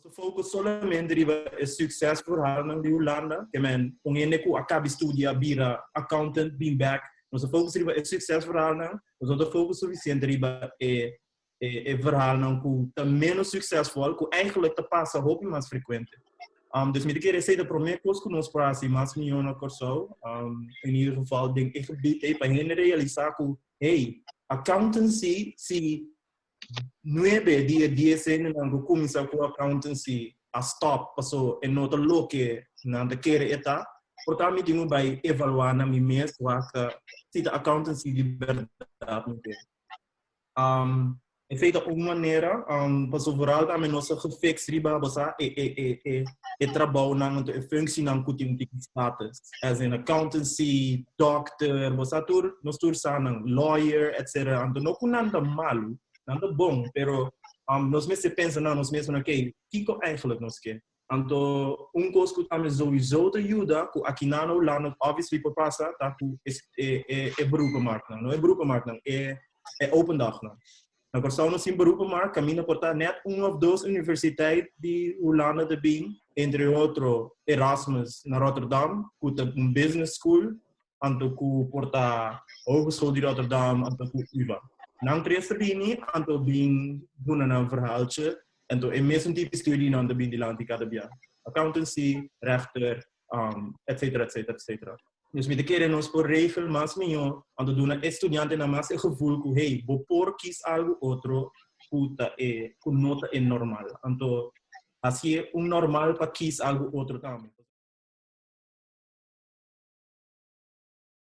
Nos focus solamente riba e succesverhalen di Hulanda, ke men un hende ku a kaba studia bira accountant bin back. Nos focus riba e succesverhalen, nos no focus sufisiente riba e verhalen ku ta menos succesvol, ku eigenlijk ta pasa hopi mas frekuente. Dus mi ke esei ta promé kos ku nos por hasi mas mihó na Kòrsou, in ieder geval den e gebied ei, pa hende realisá ku, hey, accountancy, si 9 di 10 hendenan ku kuminsá ku accountancy a stop paso e no ta loke nan ta kere e ta, por ta mi tin ku bai evaluá na mi mes wak si ta accountancy di berdat mi ke. Esei ta un manera, paso vooral tambe nos a gefix riba bosa e trabounan, anto e functienan ku tin un status as in accountancy, doctor, bosa tur, nos tur sa nan, lawyer, etc. Anto no ku nan ta malu, nan ta bon, pero nos mester pensa na nos mes, okay, kiko eigenlijk nos ke? Anto un kos ku tambe sowieso ta yuda, ku aki na Hulanda obviously por pasa, ta ku e beroepenmarkt nan, no e beroepenmarkt nan, e open dag nan. Na Kòrsou nos tin beroepenmarkt, kaminda por ta net un of dos universiteit di Hulanda ta bin, entre otro Erasmus na Rotterdam, ku ta un business school, anto ku por ta Hogeschool di Rotterdam, anto ku UvA. Nan tres ta bini, anto bin duna nan verhaaltje, anto e mesun tipo studie nan ta bin dilanti kada bia. Accountancy, rechter, etc., etc., etc. Dus mi ta kere nos por regel mas mihó, anto duna estudiantenan mas e gevoel ku, hey, bo por kies algo otro ku ta e ku no ta e normal. Anto asina un normal pa kies algo otro tambe.